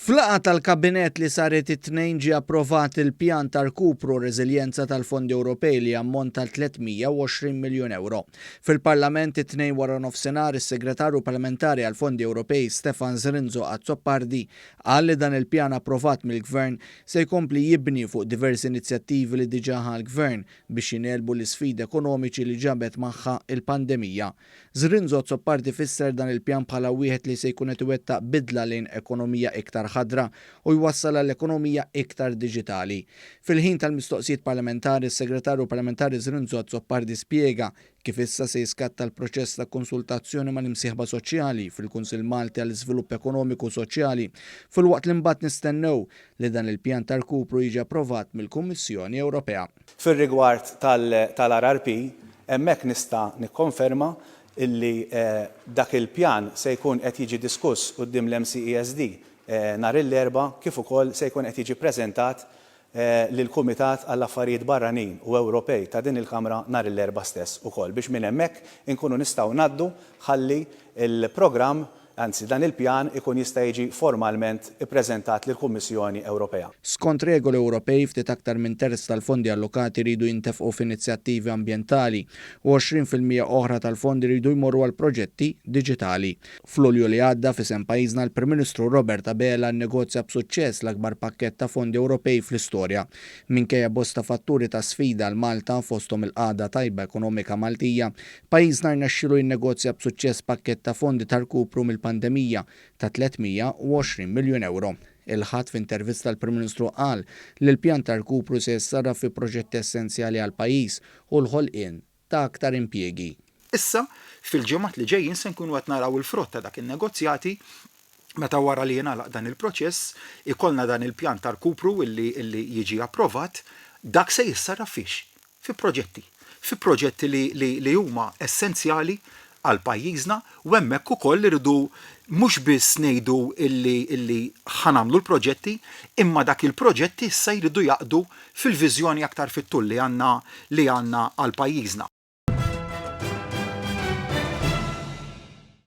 F'laqgħa tal-Kabinett li saret it-Tnejn ġie approvat il-Pjan ta' Rkupru u Reżiljenza tal-Fondi Ewropej li jammonta għal 320 miljun ewro. Fil-Parlament it-Tnejn waranofsinhar is-Segretarju Parlamentari għall-Fondi Ewropej Stefan Zrinzo Azzopardi qal li dan il-pjan approvat mill-Gvern se jkompli jibni fuq diversi inizjattivi li diġà ħa l-Gvern biex jingħelbu l-isfidi ekonomiċi li ġabet magħha l-pandemija. Zrinzo Azzopardi fisser dan il-pjan bħala wieħed li se jkun qed iwettaq bidla lejn ekonomija iktar ħadra u jwassal għal ekonomija iktar diġitali. Fil-ħin tal-mistoqsijiet parlamentari, s-Segretarju Parlamentari Zrinzo Azzopardi spjega kif issa se jiskatta l-proċess ta' konsultazzjoni mal-imsieħba soċjali fil-Kunsill Malti għall-Iżvilupp Ekonomiku u Soċjali, filwaqt li mbagħad nistennew li dan il-pjan ta' rkupru jiġi approvat mill-Kummissjoni Ewropea. Fir-rigward tal-RRP, hemmhekk nista' nikkonferma illi dak il-pjan se jkun qed jiġi diskuss quddiem l-MCESD nhar il-Erbgħa kif ukoll se jkun qed jiġi ppreżentat lill-Kumitat għall-Affarijiet Barranin u Ewropej ta' din il-Kamra nhar il-Erbgħa stess ukoll biex minn hemmhekk inkunu nistgħu ngħaddu ħalli l-programm anzi dan il-pjan ikun jista' jiġi formalment ippreżentat lill-Kummissjoni Ewropea. Skont regoli Ewropej, ftit aktar minn terz tal-fondi allokati jridu jintefqu f'inizjattivi ambjentali u 20% oħra tal-fondi jridu jmorru għal proġetti diġitali. F'Lulju li għadda, f'isem pajjiżna l-Prim Ministru Robert Abela nnegozja b'suċċess l-akbar pakkett ta' fondi Ewropej fl-istorja. Minkejja bosta fatturi ta' sfida għal Malta, fosthom il-qagħda tajba ekonomika Maltija, Pajjiżna rnexxielu jinnegozja b'suċċess pakkett ta' fondi ta' rkupru mill-pandemija ta' 320 miljun ewro. Il-Ħadd f'intervista l-Prim Ministru qal li l-pjan ta' rkupru se jissarraf fi proġetti essenzjali għall-pajjiż u l-ħolqien ta' aktar impjiegi. Issa, fil-ġimgħat li ġejjin se nkunu qed naraw il-frott ta' dak in-negozjati meta wara li jingħalaq dan il-proċess ikollna dan il-pjan ta' rkupru illi jiġi approvat, dak se jissarraf fiex? Fi proġetti. Fi proġetti li li li huma essenzjali għal pajjiżna u hemmhekk ukoll irridu mhux biss ngħidu illi illi ħa nagħmlu l-proġetti imma dak il-proġetti issa jridu jaqdu fil-viżjoni aktar fit-tul li għandna li għandna għal pajjiżna.